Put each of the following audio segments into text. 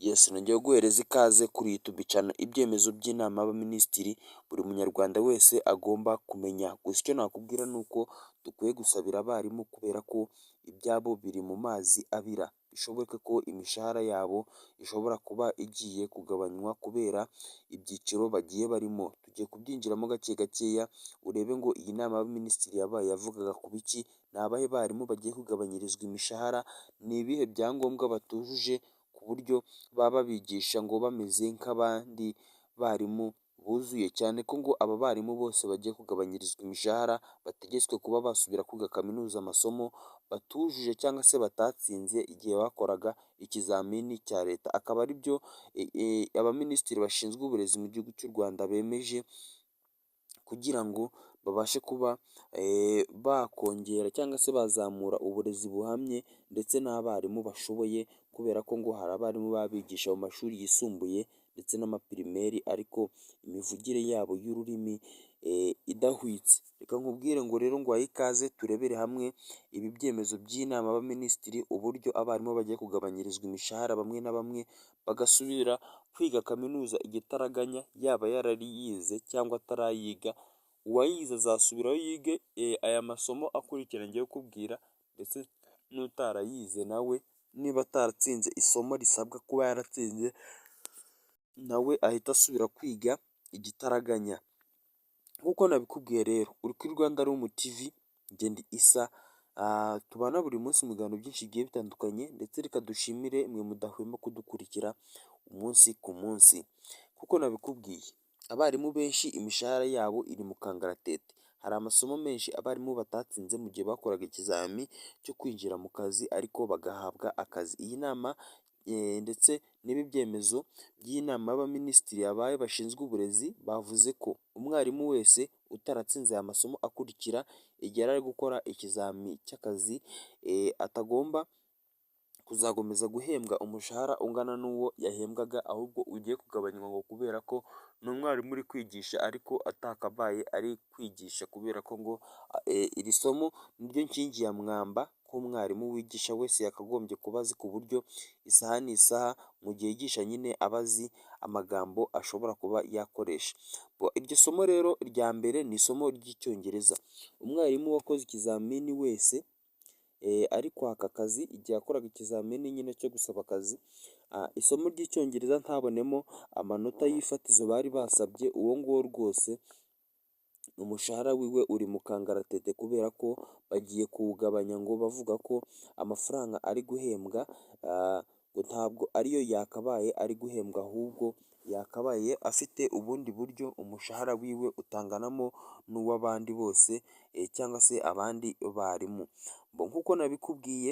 Yes, nongeye guhereza ikaze kuri YouTube channel. Ibyemezo by'inama y'abaminisitiri buri munyarwanda wese agomba kumenya. Gusa icyo nakubwira ni uko dukwiye gusabira abarimu kubera ko ibyabo biri mu mazi abira. Bishoboke ko imishahara yabo ishobora kuba igiye kugabanywa kubera ibyiciro bagiye barimo. Tugiye kubyinjiramo gake gakeya urebe ngo iyi nama y'abaminisitiri yabaye yavugaga ku biki, ni abahe barimu bagiye kugabanyirizwa imishahara, ni ibihe byangombwa batujuje ku buryo baba bigisha ngo bameze nk'abandi barimu buzuye, cyane ko ngo aba barimu bose bagiye kugabanyirizwa imishahara bategetswe kuba basubira kwiga kaminuza amasomo batujuje cyangwa se batatsinze igihe bakoraga ikizamini cya leta. Akaba ari byo abaminisitiri bashinzwe uburezi mu gihugu cy'u Rwanda bemeje kugira ngo babashe kuba bakongera cyangwa se bazamura uburezi buhamye ndetse n'abarimu bashoboye, kubera ko ngo hari abarimu baba bigisha mu mashuri yisumbuye ndetse n'amapirimeri ariko imivugire yabo y'ururimi idahwitse. Reka nkubwire ngo rero nguhaye ikaze turebere hamwe ibi byemezo by'inama y'abaminisitiri, uburyo abarimu bagiye kugabanyirizwa imishahara bamwe na bamwe bagasubira kwiga kaminuza igitaraganya, yaba yarayize cyangwa atarayiga, uwayize azasubirayo yige aya masomo akurikira ngiye kukubwira, ndetse n'utarayize nawe niba ataratsinze isomo risabwa kuba yaratsinze nawe ahita asubira kwiga igitaraganya. Nk'uko nabikubwiye rero, uri kuri Rwanda Room TV, njye ndi Issa, tubana buri munsi mu biganiro byinshi bigiye bitandukanye, ndetse reka dushimire mwe mudahwema kudukurikira umunsi ku munsi. Nk'uko nabikubwiye, abarimu benshi imishahara yabo iri mu kangaratete. Hari amasomo menshi abarimu batatsinze mu gihe bakoraga ikizami cyo kwinjira mu kazi ariko bagahabwa akazi. Iyi nama ndetse n'ibi byemezo by'inama y'abaminisitiri yabaye bashinzwe uburezi, bavuze ko umwarimu wese utaratsinze aya masomo akurikira igihe yari ari gukora ikizami cy'akazi, atagomba kuzakomeza guhembwa umushahara ungana n'uwo yahembwaga, ahubwo ugiye kugabanywa ngo kubera ko ni umwarimu uri kwigisha ariko atakabaye ari kwigisha, kubera ko ngo iri somo niryo nkingi ya mwamba k'umwarimu wigisha wese yakagombye kuba azi, ku buryo isaha n'isaha mu gihe yigisha nyine aba azi amagambo ashobora kuba yakoresha. Iryo somo rero rya mbere ni isomo ry'Icyongereza. Umwarimu wakoze ikizamini wese ari kwaka akazi, igihe yakoraga ikizamini nyine cyo gusaba akazi, isomo ry'Icyongereza ntabonemo amanota y'ifatizo bari basabye, uwo nguwo rwose umushahara wiwe uri mu kangaratete, kubera ko bagiye kuwugabanya ngo bavuga ko amafaranga ari guhembwa ngo ntabwo ariyo yakabaye ari guhembwa, ahubwo yakabaye afite ubundi buryo umushahara wiwe utanganamo n'uw'abandi bose cyangwa se abandi barimu. Nk'uko nabikubwiye,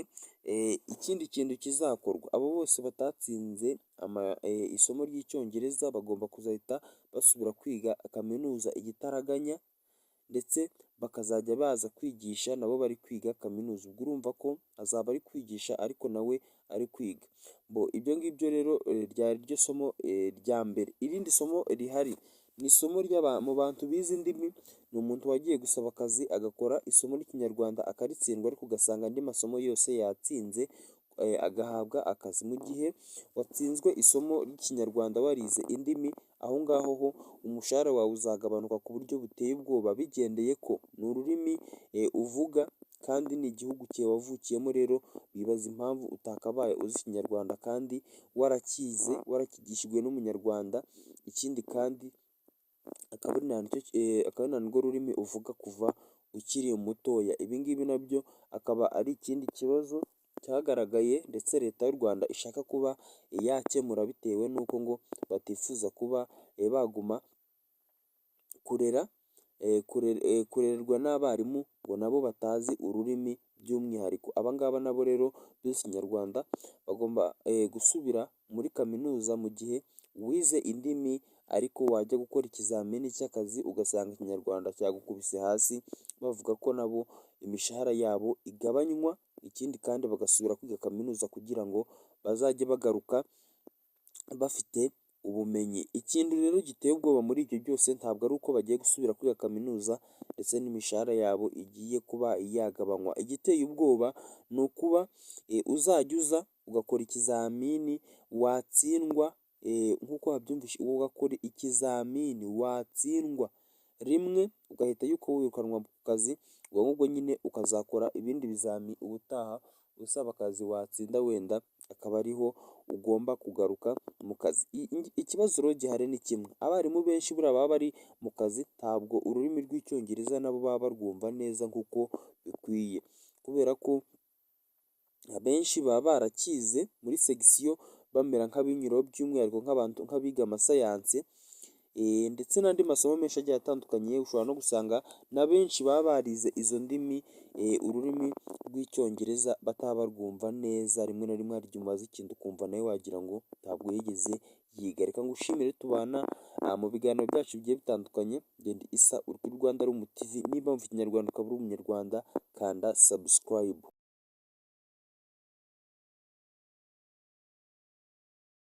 ikindi kintu kizakorwa, abo bose batatsinze isomo ry'Icyongereza bagomba kuzahita basubira kwiga kaminuza igitaraganya, ndetse bakazajya baza kwigisha nabo bari kwiga kaminuza. Ubwo urumva ko azaba ari kwigisha ariko nawe ari kwiga. Ibyo ngibyo rero ryari ryo somo rya mbere. Irindi somo rihari ni isomo mu bantu bize indimi, ni umuntu wagiye gusaba akazi agakora isomo ry'Ikinyarwanda akaritsindwa, ariko ugasanga andi masomo yose yatsinze, agahabwa akazi. Mu gihe watsinzwe isomo ry'Ikinyarwanda warize indimi, aho ngaho ho umushahara wawe uzagabanuka ku buryo buteye ubwoba, bigendeye ko ni ururimi uvuga kandi ni igihugu cyawe wavukiyemo. Rero bibaza impamvu utakabaye uzi Ikinyarwanda kandi warakize, warakigishijwe n'Umunyarwanda, ikindi kandi akaba ari narwo rurimi uvuga kuva ukiri mutoya. Ibi ngibi nabyo akaba ari ikindi kibazo cyagaragaye ndetse Leta y'u Rwanda ishaka kuba yakemura, bitewe n'uko ngo batifuza kuba baguma kurera kurerwa n'abarimu ngo nabo batazi ururimi by'umwihariko. Aba ngaba nabo rero bize Ikinyarwanda bagomba gusubira muri kaminuza, mu gihe wize indimi ariko wajya gukora ikizamini cy'akazi ugasanga Ikinyarwanda cyagukubise hasi, bavuga ko nabo imishahara yabo igabanywa, ikindi kandi bagasubira kwiga kaminuza kugira ngo bazajye bagaruka bafite ubumenyi. Ikintu rero giteye ubwoba muri ibyo byose ntabwo ari uko bagiye gusubira kwiga kaminuza ndetse n'imishahara yabo igiye kuba yagabanywa. Igiteye ubwoba ni ukuba uzajya uza ugakora ikizamini watsindwa, nk'uko wabyumvise, ugakora ikizamini watsindwa rimwe ugahita yuko wirukanwa ku kazi, ubwo ngubwo nyine ukazakora ibindi bizami ubutaha usaba akazi, watsinda wenda akaba ariho ugomba kugaruka mu kazi. Ikibazo rero gihari ni kimwe: abarimu benshi buriya baba bari mu kazi ntabwo ururimi rw'Icyongereza nabo baba barwumva neza nk'uko bikwiye, kubera ko abenshi baba barakize muri section bamera nk'abinyuraho, by'umwihariko nk'abantu nk'abiga amasayansi ndetse n'andi masomo menshi agiye atandukanye. Ushobora no gusanga na benshi baba barize izo ndimi, ururimi rw'Icyongereza bataba barwumva neza. Rimwe na rimwe hari igihe umubaza ikintu ukumva nawe wagira ngo ntabwo yigeze yiga. Reka ngushimire tubana mu biganiro byacu bigiye bitandukanye. Ngende Isa uri kuri Rwanda Room TV. Niba wumva Ikinyarwanda ukaba uri Umunyarwanda, kanda subscribe.